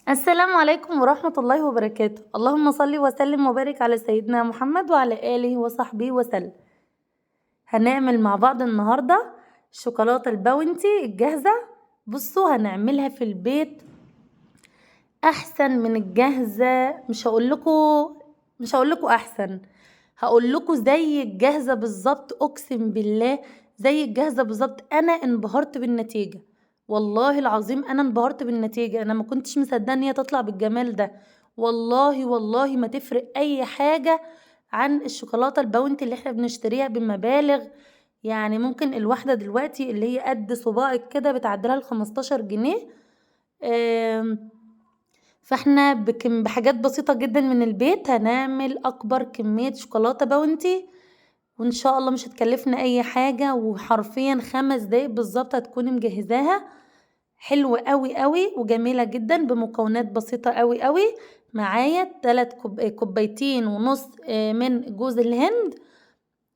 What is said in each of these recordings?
السلام عليكم ورحمة الله وبركاته. اللهم صل وسلم وبارك على سيدنا محمد وعلى آله وصحبه وسلم. هنعمل مع بعض النهاردة الشوكولاتة الباونتي الجاهزة. بصوا هنعملها في البيت احسن من الجاهزة، مش هقول لكم احسن، هقول لكم زي الجاهزة بالظبط، اقسم بالله زي الجاهزة بالظبط. انا انبهرت بالنتيجة، والله العظيم انا انبهرت بالنتيجة، انا ما كنتش مصدقة ان هي تطلع بالجمال ده. والله والله ما تفرق اي حاجة عن الشوكولاتة الباونتي اللي احنا بنشتريها بمبالغ، يعني ممكن الواحدة دلوقتي اللي هي قد صباعك كده بتعدلها ل15 جنيه. فاحنا بحاجات بسيطة جدا من البيت هنعمل اكبر كمية شوكولاتة باونتي، وان شاء الله مش هتكلفنا اي حاجة، وحرفيا 5 دقايق بالظبط هتكوني مجهزاها. حلوة قوي قوي وجميلة جدا بمكونات بسيطة قوي قوي. معايا 3 كوبايتين ونص، من جوز الهند،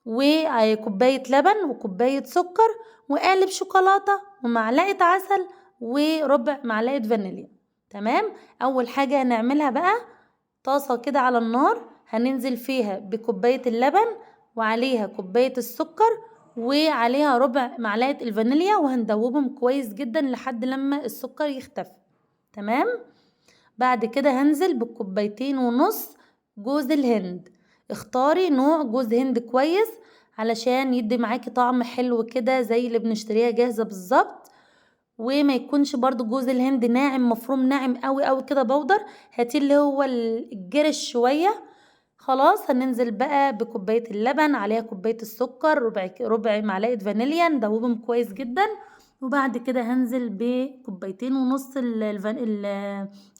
وكوباية لبن، وكوباية سكر، وقالب شوكولاتة، ومعلقة عسل، وربع معلقة فانيليا. تمام. اول حاجة هنعملها بقى طاسة كده على النار، هننزل فيها بكوباية اللبن وعليها كوباية السكر وعليها ربع معلقة الفانيليا، وهندوبهم كويس جدا لحد لما السكر يختفي. تمام. بعد كده هنزل بالكوبايتين ونص جوز الهند. اختاري نوع جوز هند كويس علشان يدي معاكي طعم حلو كده زي اللي بنشتريها جاهزة بالظبط، وما يكونش برضو جوز الهند ناعم مفروم ناعم قوي قوي كده بودر، هاتي اللي هو الجرش شوية. خلاص هننزل بقى بكوباية اللبن عليها كوباية السكر، ربع معلقة فانيليا، ندوبهم كويس جدا. وبعد كده هنزل بكوبايتين ونص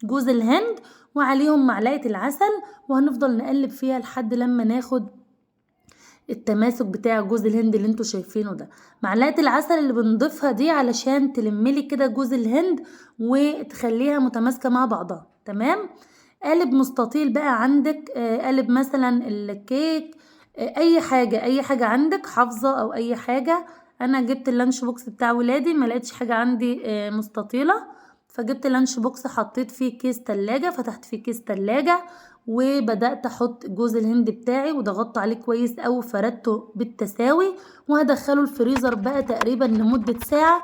جوز الهند وعليهم معلقة العسل، وهنفضل نقلب فيها لحد لما ناخد التماسك بتاع جوز الهند اللي انتوا شايفينه ده. معلقة العسل اللي بنضيفها دي علشان تلملي كده جوز الهند وتخليها متماسكة مع بعضها. تمام. قالب مستطيل بقى عندك، قالب مثلا الكيك، اي حاجة، اي حاجة عندك حافظة او اي حاجة. انا جبت ال lunch box بتاع ولادي، ما لقيتش حاجة عندي، مستطيلة، فجبت ال lunch box حطيت فيه كيس تلاجة، فتحت فيه كيس تلاجة وبدأت احط جوز الهند بتاعي وضغطت عليه كويس اوي، فردته بالتساوي، وهدخله الفريزر بقى تقريبا لمدة ساعة،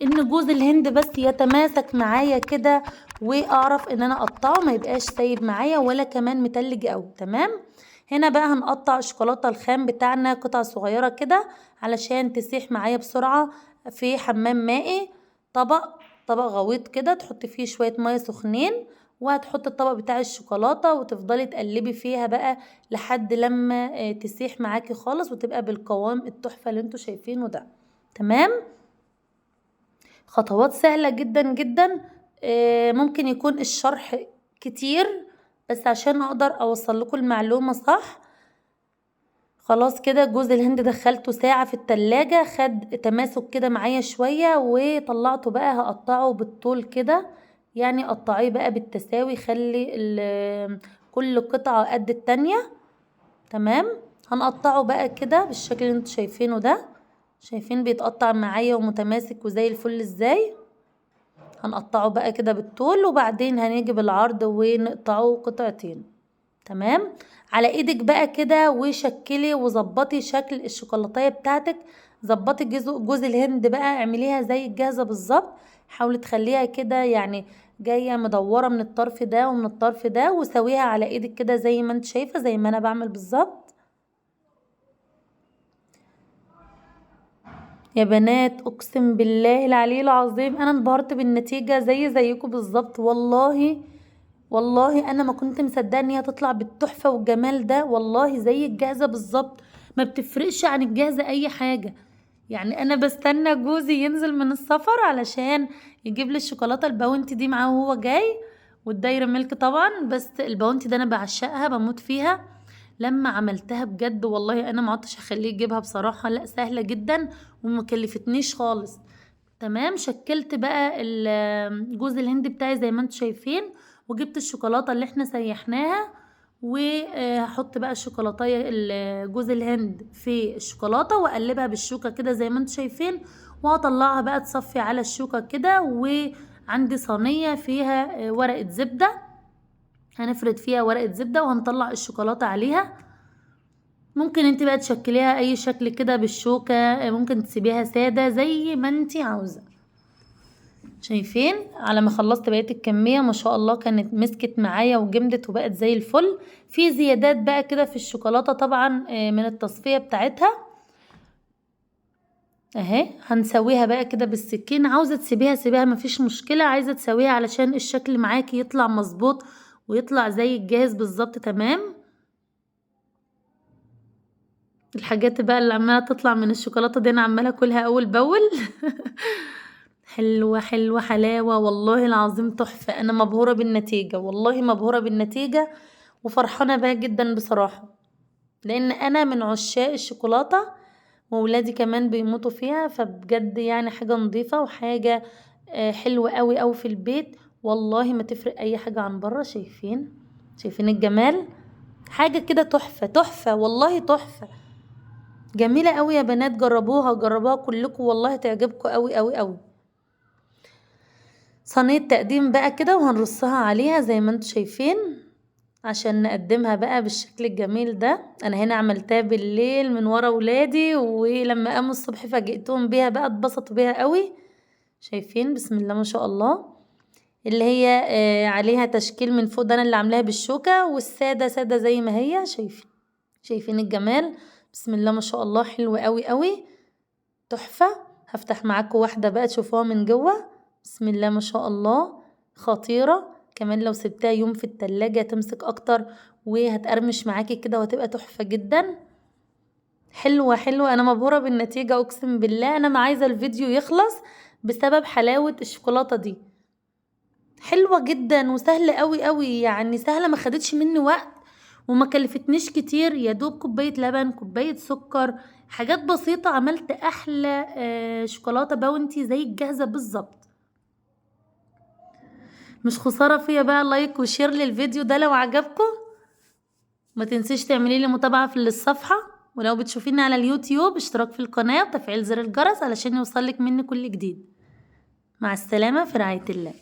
ان جوز الهند بس يتماسك معايا كده واعرف ان انا اقطعه، ما يبقاش سايب معايا ولا كمان متلج اوي. تمام. هنا بقى هنقطع الشوكولاتة الخام بتاعنا قطع صغيرة كده علشان تسيح معايا بسرعة في حمام مائي. طبق غويط كده تحطي فيه شوية مية سخنين، وهتحطي الطبق بتاع الشوكولاتة وتفضلي تقلبي فيها بقى لحد لما تسيح معاكي خالص وتبقى بالقوام التحفة اللي انتوا شايفينه ده. تمام. خطوات سهلة جدا جدا، ممكن يكون الشرح كتير بس عشان اقدر اوصل لكم المعلومة صح. خلاص كده جوز الهند دخلته ساعة في التلاجة، خد تماسك كده معايا شوية، وطلعته بقى هقطعه بالطول كده، يعني قطعيه بقى بالتساوي، خلي كل قطعة قد التانية. تمام. هنقطعه بقى كده بالشكل اللي انتوا شايفينه ده، شايفين بيتقطع معايا ومتماسك وزي الفل ازاي. هنقطعه بقى كده بالطول، وبعدين هنيجي بالعرض ونقطعه قطعتين. تمام. على ايدك بقى كده وشكلي وظبطي شكل الشوكولاتايه بتاعتك، ظبطي جوز الهند بقى، اعمليها زي الجاهزه بالظبط، حاولي تخليها كده جايه مدوره من الطرف ده ومن الطرف ده، وسويها على ايدك كده زي ما انت شايفه، زي ما انا بعمل بالظبط. يا بنات اقسم بالله العلي العظيم انا انبهرت بالنتيجه زي زيكم بالظبط، والله والله انا ما كنت مصدقه ان هي تطلع بالتحفه والجمال ده، والله زي الجاهزه بالظبط، ما بتفرقش عن الجاهزه اي حاجه. انا بستنى جوزي ينزل من السفر علشان يجيب لي الشوكولاته الباونتي دي معاه وهو جاي، والدايره ميلك طبعا، بس الباونتي ده انا بعشقها بموت فيها. لما عملتها بجد والله انا ما عدتش اخليه يجيبها بصراحه، لا سهله جدا وما كلفتنيش خالص. تمام. شكلت بقى جوز الهند بتاعي زي ما انتم شايفين، وجبت الشوكولاته اللي احنا سيحناها، وهحط بقى الشوكولاتايه جوز الهند في الشوكولاته، واقلبها بالشوكه كده زي ما انتم شايفين، وهطلعها بقى تصفي على الشوكه كده، عندي صينية فيها ورقة زبدة، هنفرد فيها ورقة زبدة وهنطلع الشوكولاتة عليها. ممكن انت بقى تشكليها اي شكل كده بالشوكة، ممكن تسيبيها سادة زي ما انت عاوزة. شايفين على ما خلصت بقية الكمية ما شاء الله كانت مسكت معايا وجمدت وبقت زي الفل. في زيادات بقى كده في الشوكولاتة طبعا من التصفية بتاعتها اهي، هنسويها بقى كده بالسكين. عاوزة تسيبيها سيبيها مفيش مشكلة، عايزة تسويها علشان الشكل معاكي يطلع مظبوط ويطلع زي الجاهز بالظبط. تمام. الحاجات بقى اللي عمالة تطلع من الشوكولاتة دي انا عمالة اكلها اول باول. حلوة حلوة حلاوة والله العظيم تحفة. انا مبهورة بالنتيجة، والله مبهورة بالنتيجة وفرحانة بيها جدا بصراحة، لان انا من عشاق الشوكولاتة وولادي كمان بيموتوا فيها. فبجد يعني حاجة نظيفة وحاجة حلوة قوي قوي في البيت، والله ما تفرق اي حاجة عن بره. شايفين الجمال، حاجة كده تحفة تحفة والله تحفة، جميلة قوي يا بنات. جربوها جربوها كلكم والله تعجبكم قوي قوي قوي. صينية تقديم بقى كده وهنرصها عليها زي ما انتم شايفين عشان نقدمها بقى بالشكل الجميل ده. انا هنا عملتها بالليل من ورا ولادي، ولما قاموا الصبح فاجئتهم بيها بقى، اتبسطوا بيها قوي. شايفين بسم الله ما شاء الله، اللي هي عليها تشكيل من فوق، ده انا اللي عاملاها بالشوكة، والسادة سادة زي ما هي. شايفين الجمال بسم الله ما شاء الله، حلو قوي قوي تحفة. هفتح معاكم واحدة بقى تشوفوها من جوه، بسم الله ما شاء الله خطيرة. كمان لو سبتها يوم في التلاجة تمسك اكتر وهتقرمش معاكي كده وهتبقى تحفة جدا. حلوة حلوة، انا مبهورة بالنتيجة اقسم بالله. انا ما عايزة الفيديو يخلص بسبب حلاوة الشوكولاتة دي، حلوة جدا وسهلة قوي قوي، يعني سهلة ما خدتش مني وقت وما كلفتنيش كتير، يا دوب كوباية لبن كوباية سكر، حاجات بسيطة. عملت احلى شوكولاتة باونتي زي الجاهزة بالظبط. مش خسارة فيا بقى like و share للفيديو ده لو عجبكم. ما تنسيش تعملي لي متابعة في الصفحة، ولو بتشوفيني على اليوتيوب اشتراك في القناة وتفعيل زر الجرس علشان يوصلك مني كل جديد. مع السلامة، في رعاية الله.